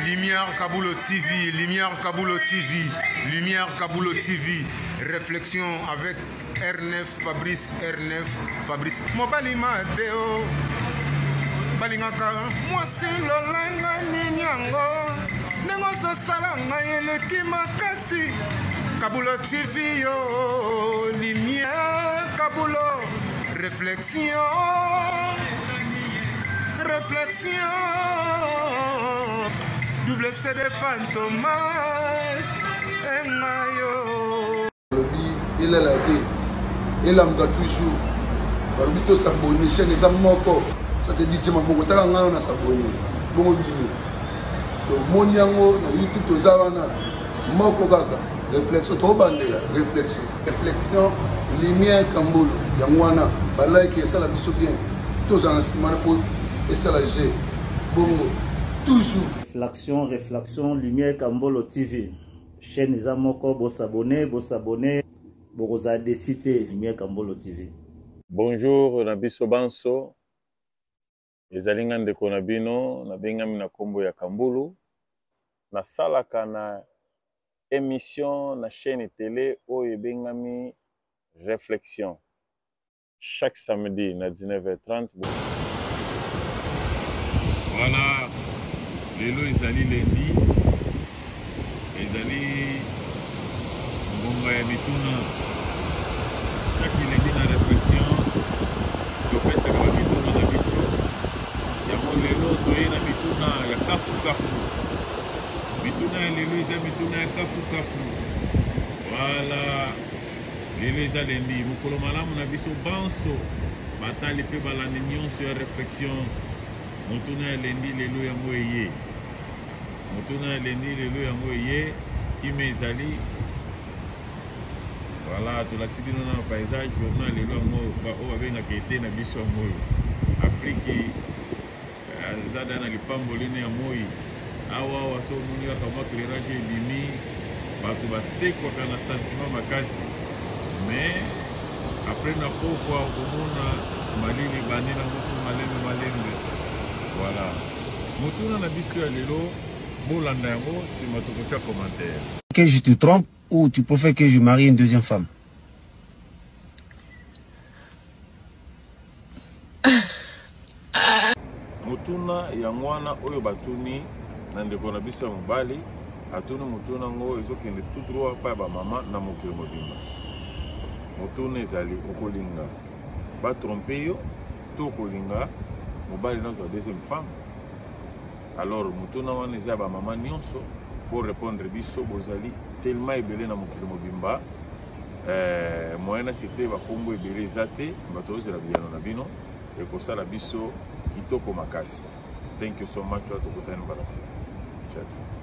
Lumière Kabulo TV, Lumière Kabulo TV, Lumière Kabulo TV. Réflexion avec R9 Fabrice R9 Fabrice. Mobali Mateo. balingaka mwasi lolenge nini yango ndenge ozosala ngai eleki makasi kabulo tv yo lumière kabulo réflexion réflexion double cd fantomas engayo balobi elala te elamuka toujours balobi tosabone chaîne eza moko ça c'est dj maboko taka ngai wana sabone bongo bino tomoni yango na youtube toza wana moko kaka réflexion tobandela réflexion réflexion lumière kambolo yango wana balike esala biso bien tozala na nsima na mpo esala g bongo toujours réflexion réflexion lumière kambolo tv chaîne eza moko bosabone bosabone bokozala desi te lumière kambolo tv bonjour na biso banso Ezali nga ndeko na bino, nabengami na kombo ya Kambulu. Nasalaka na emission na chaine tele oyo ebengami Reflexion. Chaque samedi na 19h30. Voilà, lelo ezali lundi, ezali ngonga ya mituna. Chaque lundi na réflexion topesaka ba mituna na biso. Yango lelo toye na mituna ya kafu kafu. Mituna ya lelo eza mituna ya kafu kafu. Voilà, lelo eza lundi, mokolo malamu na biso banso batali mpe balandi nyonso ya réflexion. Motuna ya lundi lelo yango eye. Motuna ya lundi lelo yango eye. Kimia ezali. Voilà, tolakisi bino na paysage journal lelo yango oyo babengaka ete na biso yango oyo. Afriki eh, eza da na lipamboli ne ya moi. Awa awa so omoni kaka mwa éclairage ebimi, bato basekwaka na sentiment makasi. Mais après na pokwa okomona malili ebandi na mosu malembe malembe. Voilà. Motuna na biso ya lelo bolanda yango nsima tokotia commentaire. Que je te trompe ou tu préfères que je marie une deuxième femme? Motuna yango wana oyo batuni na ndeko na biso ya mobali atuni motuna yango ezokende tout droit epai ya bamama na mokili mobimba. Motuna ezali okolinga batrompe yo to okolinga mobali nazwa deuxième femme? Alors motuna wana eza ya bamama nyonso, bo répondre biso, bozali tellement ebele na mokili mobimba. Eh, moyen na cite bakombo ebele eza te, bato ozela biyano na bino ekosala biso kitoko makasi. Thank you so much, tokutani mbala nsima. Ciao.